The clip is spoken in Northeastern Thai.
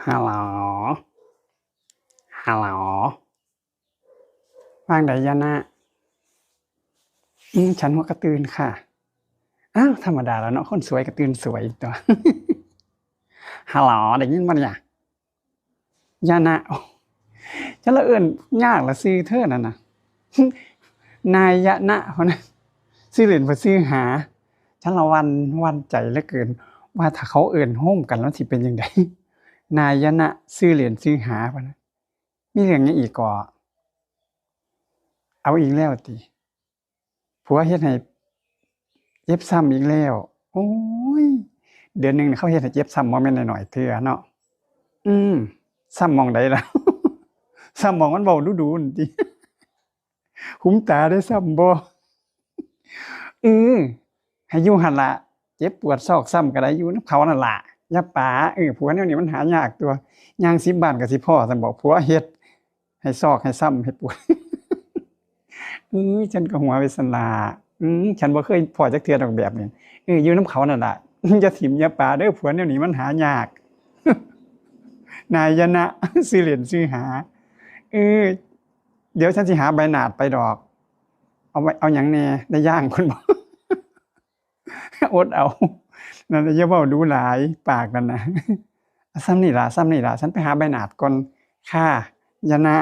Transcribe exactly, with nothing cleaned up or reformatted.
ฮัลโหล ฮัลโหล ว่าจั่งใดยะนะ อืม ฉันหัวกะตื่นค่ะ อ้าว ธรรมดาแล้วเนาะ คนสวยกะตื่นสวยตั๊ว ฮัลโหล ได้ยินบ่เนี่ย ยะนะ โอ้ ฉันละเอิ้นยากละ ชื่อเธอนั่นน่ะ นายยะนะ พะนะ ชื่อเล่นเพิ่นชื่อหา ฉันละหวั่น หวั่นใจเหลือเกิน ว่าถ้าเขาเอิ้นโฮมกันแล้วสิเป็นจั่งใด นายยะนะ ชื่อเล่นชื่อหา พะนะ มีเรื่องหยังอีกก่อ เอาอีกแล้วติ ผัวเฮ็ดให้เจ็บซ้ำอีกแล้ว โอ้ย เดือนหนึ่งเขาเฮ็ดให้เจ็บซ้ำบ่แม่นน้อยๆเทื่อเนาะ อืม ซ้ำหม่องใดล่ะ ซ้ำหม่องมันเว้าดู๋ๆนั่นติ หุมตาได้ซ้ำบ่ เออ ให้อยู่หั่นล่ะ เจ็บปวดซอกซ้ำกะได้ อยู่นำเขานั่นล่ะ อย่าป๋า เออ ผัวแนวนี้มันหายากตั๊ว ย่างสิบบ้านกะสิพ้อซั้นบ่ ผัวเฮ็ดให้ซอกให้ซ้ำให้ปวด เออ ฉันกะหัวไปซั้นล่ะ อืม ฉันบ่เคยพ้อจักเทื่อดอกแบบนี้ เออ อยู่นำเขานั่นล่ะ อย่าถิ่มอย่าป๋าเด้อ ผัวแนวนี้มันหายาก นายยะนะ ชื่อเล่นชื่อหา เออ เดี๋ยวฉันสิหาใบหนาดไปดอก เอาไว้ เอาหยังแน่ ได้ย่างคนบ่ อดเอา นั่นล่ะ อย่าเว้าดู๋หลาย ปากนั่นน่ะ อ่ะ ซ่ำนี่ล่ะ ซ่ำนี่ล่ะ ฉันไปหาใบหนาดก่อน ค่ะ ยะนะ